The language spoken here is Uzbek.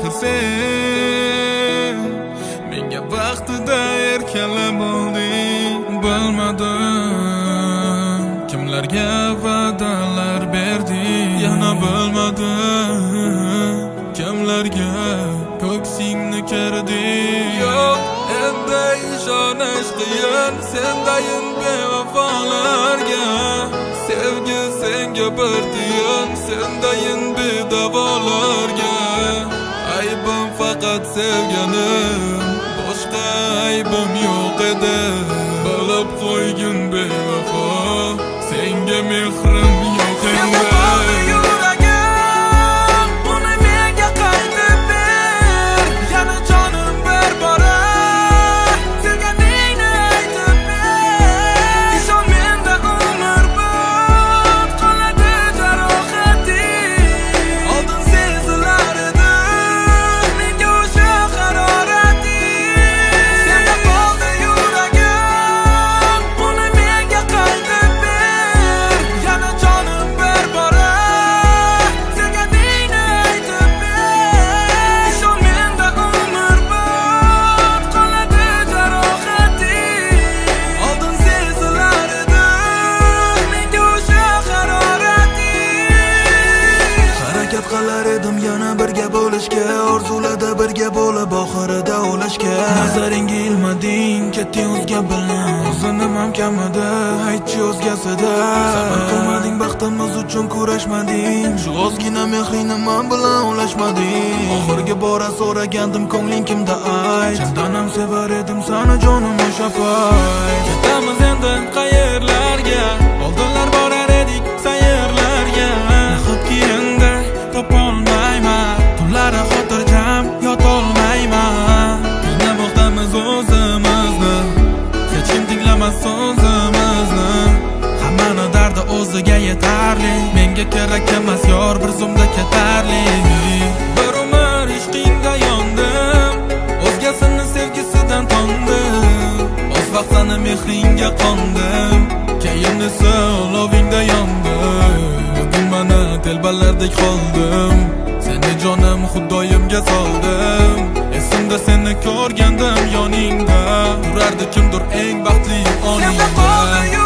Axir sen menga vaqtida erkalab olding. Bilmadim kimlarga va'dalar berding, yana bilmadim kimlarga ko'ksingni kerding. Yo'q, endi ishonish qiyin sendayin bevafolarga. Sevgi senga bir tiyin, sendayin bedavolarga. Aybim faqat sevganim, boshqa aybim yo'q edi. Bilib qo'ygin bevafo, senga mehrim yo'q endi. Yuragim, uni menga qaytib ber. Yana jonim bir bora sevganingni aytib ber. Ishon menda umr bor, qoladi jarohating. Oldin sezilar edi menga o'sha harorating. Senda qoldi yuragim, uni menga qaytib ber. Yana jonim bir bora sevganingni aytib ber. Ishon menda umr bor, qoladi jarohating. Oldin sezilar edi menga o'sha harorating. Harakat qilar edim yana birga bo'lishga, orzularda birga bo'lib oxirida o'lishga. Nazaringga ilmading, ketding o'zga bilan. O'zi nimam kamida, aytchi o'zgasida. Sabr qilmading, baxtimiz uchun kurashmading. Shu ozgina mehringni men bilan ulashmading. Oxirgi bora so'ragandim, ko'ngling kimda ayt. Chindan ham sevar edim seni jonim o'sha payt. Ketamiz endi qayerlarga, oldinlar borar edik sayrlarga. Nahotki endi topolmayman, tunlari xotirjam yotolmayman. Qiynamoqdamiz o'zimizni, hech kim tinglamas so'zimizni. Hammani dardi o'ziga yetarli, menga kerak emas yor bir zumda ketarli. Bir umr ishqingda yondim, o'zgasini sevgisidan tondim. O'z vaqt seni mehringga qondim, keyin esa olovingda yondim. Bugun mana telbalardek qoldim, seni jonim Xudoyimga soldim. Esimda seni ko'rgandim yoningda, turardi kimdir eng baxtli Senda oningda. qoldi.